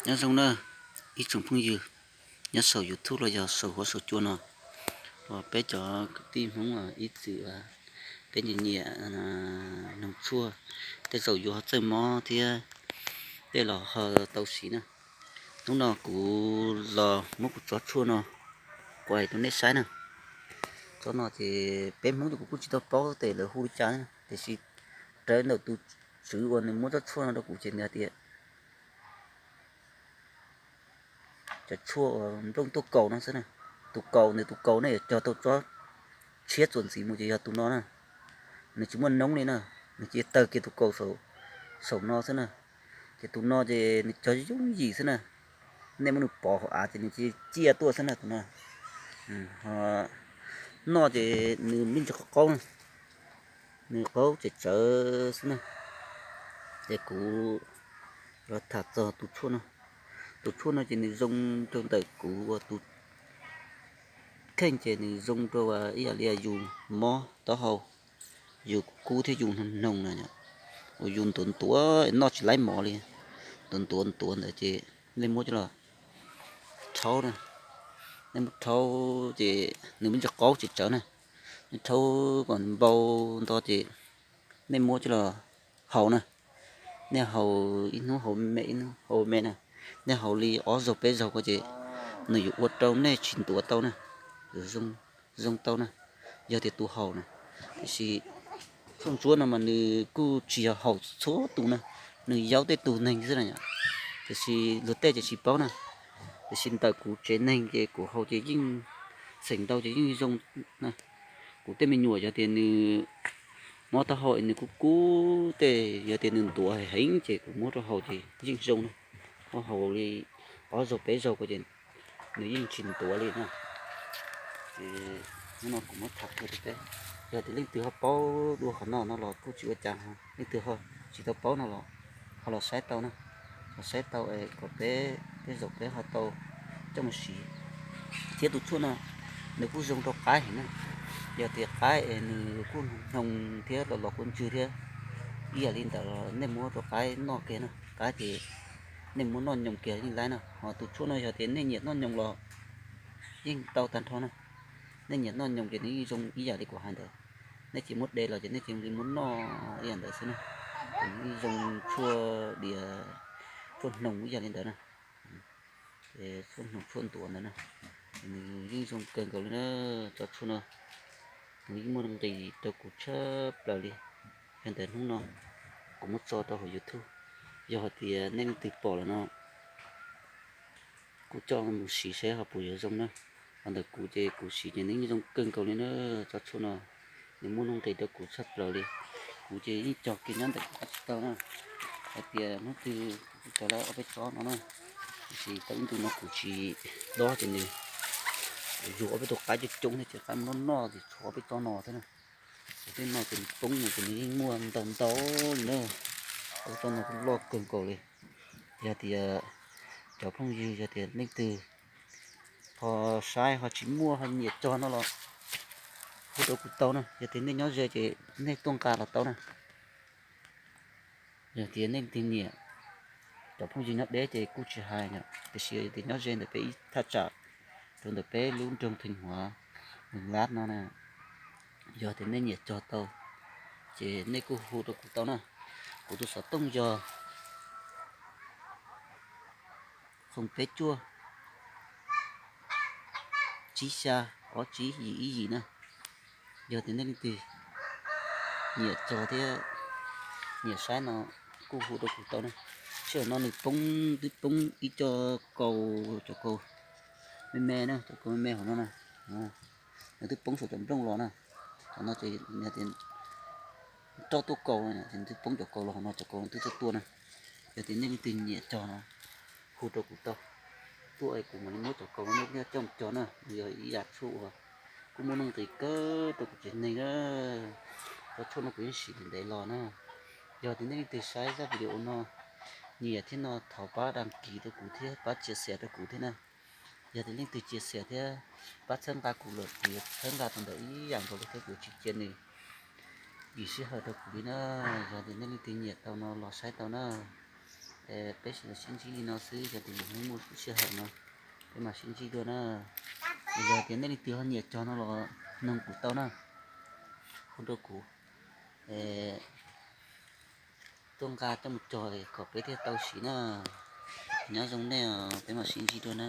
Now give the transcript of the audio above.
Nyob zoo na ib tsoom phooj ywg nyob saum YouTube los yog saum huab saum cua no, uas peb cov kwv tij Hmoob ib txwm peb nyiam nyiam noog tshuaj, tej zaum yuav ho txawj mob thiab tej los ho tau siv na. Hnub no kuv los muab kuv tsob tshuaj no kuais rau nej saib na. Tsob no ces peb Hmoob ces kuv kuj tsis tau paub tias lawv hu li cas, tiam sis raws ntawm tus tswv uas nws muab tsob tshuaj no rau kuv ces nws hais tias cov tshuaj uas nplooj tuaj kaus no xwb na. Tus kaus, nws tus kaus ne yuav cog tau tsob tshiab txuas ntxiv mus ces yog tus no na. Nws tsis muaj noob li na, nws cia tawg kiag tus kaus saum no xwb na. Ces tus no ces nws cog yooj yim xwb na. Nej muab nws pov hauv av ces nws cia ciaj tuaj xwb na tus no. Noj ces nws me ntsis qaub qaub na, nws qaub tsem tsawv xwb na. Ces kuv los tham txog tus tshuaj no. Tus tshuaj no ces nws zoo rau ntawm kuv ua tus kheej ces nws zoo rau ib yam li yus mob taub hau, yus kub thiab yus noog na, uas yus ntuav ntuav noj tsis laib mov li, ntuav ntuav ntuav ntawd ces nej muab coj los rhaub na. Nej muab rhaub ces nws me ntsis qaub tsem tsawv na. Nej rhaub kom npau nto ces nej muab coj los haus na. Nej haus ib hnub haus me, ib hnub haus me na. Nej haus li ob zaug peb zaug ko ces nws yuav ua rau nej tsis ntuav tau na, yuav zoo tau na, yog tias tus haus na. Tiam sis tshuaj ntsuab no mas nws kuj tsis yog haum txhua tus na, nws yau tej tus neeg xwb na. Tiam sis luag tej ces tsis paub na, tiam sis ntawm kuv tsev neeg ces kuv haus ces yeej xeem ntau ces yeej zoo na. Kuv tej me nyuam yog tias nws mob taub hau es nws kub kub tej, yog tias nws ntuav heev ces kuv muab rau haus ces yeej zoo na. Muab haus li ob zaug peb zaug ko ces nws yeej tsis ntuav li na. Ces hnub no kuv muab tham qhia rau peb, yog tias leej twg ho paub dua qhov no no los kuj tsis ua cas, leej twg ho tsis tau paub no los ho los saib tau na, los saib tau es kom peb tej zaum peb ho tau coj mus siv. Thiab tus tshuaj no nws kuj zoo rau qaib heev na, yog tias qaib es nws kuj hnoos thiab los los kua ntswg thiab, ib yam li ntawd los nej muab rau qaib noj kiag na, qaib ces nej muab noj nyoos kiag yeej laib na. Ho tus tshuaj no yog tias nej nyiam noj nyoos los yeej tau tag nrho na. Nej nyiam noj nyoos ces nws yeej zoo ib yam li kuv hais ntawd. Nej tsis muab de los ces nej cia li muab noj ib yam ntawd xwb na. Ces nws yeej zoo tshuaj diav, tshuaj hnoos ib yam li ntawd na. Tshuaj hnoos tshuaj ntuav ntawd na, nws yeej zoo kawg nkaus li na. Tsob tshuaj no nws yeej muaj nuj nqis rau kuv tshaj plaws li. Yog ntawd hnub no kuv muab tso rau hauv YouTube, yog hais tias nej leej twg pom lawm no kuj coj mus siv saib ho puas yuav zoo na. Ho ntawm kuv ces kuv siv ces nws yeej zoo kawg nkaus li na. Tsob tshuaj no nws muaj nuj nqis rau kuv tshaj plaws li. Kuv ces yeej cog kiag nyob ntawm kuv tsis tau na. Hais tias hnub twg kuv cog lawm ob peb tsob no na, tiam sis tau ib ntu no kuv tsis dob ces nws, kuv yug ob peb tug qaib coob coob thiab ces qaib mus noj noj ces tshuav ob peb tsob no thiab na. Ces tej no ces nws poob mus ces nws yeej muaj ntau ntau li na. Ob peb tsob no kuj loj kawg nkaus li. Yog tias cov phooj ywg yog tias leej twg ho saib ho tsis muaj ho nyiam cog no los hu rau kuv tau na. Yog tias nej nyob ze ces nej tuaj nqa los tau na. Yog tias nej leej twg nyiam, cov phooj ywg nyob deb ces kuj tsis hais, tiam sis yog tias nyob ze ntawm peb ib thaj tsam rau ntawm peb lub nroog Theej Huav, Meeg Lab no na, yog tias nej nyiam cog tau ces nej kuj hu rau kuv tau na. Kuv tus xov tooj yog xoom peb cuaj, tsib xya, ob tsib yim ib yim na. Yog tias nej leej twg nyiam cog thiab nyiam saib no kuj hu rau kuv tau na. Sij hawm no nws poob, twb poob ib co kaus, cov kaus me me na, cov kaus me me hauv no na, nws twb poob saum cov nplooj los na. Qhov no ces roj tuaj kaus, ces nws twb poob cov kaus los hauv no, cov kaus twb tuaj tuaj na. Yog tias nej leej twg nyiam cog no hu rau kuv tau, tuaj es kuv mam li muab cov kaus no coj mus cog na. Nws yog ib yam tshuaj uas kuj muaj nuj nqis kawg rau kuv tsev neeg na. Cov tshuaj no kuv yeej siv ntev ntev los na. Yog tias nej leej twg saib zaj video no nyiam thiab no thov pab đăng ký rau kuv thiab pab chia sẻ rau kuv thiab na. Yog tias leej twg chia sẻ thiab pab txhawb nqa kuv lawm kuv yuav txhawb nqa tau ntawm ib yam nkaus li thiab kuv tsis cia nws dim sij hawm rau kuv li na. Yog tias nej leej twg nyiam tau no los saib tau na. Peb sim sib ntsib li no xwb, yog tias yus muaj lub sij hawm no peb mam sib ntsib dua na. Yog tias nej leej twg ho nyiam cog no los noog kuv tau na, hu rau kuv, tuaj nqa coj mus cog kom peb thiaj tau siv na. Nyob zoo nej, peb mam sib ntsib dua na.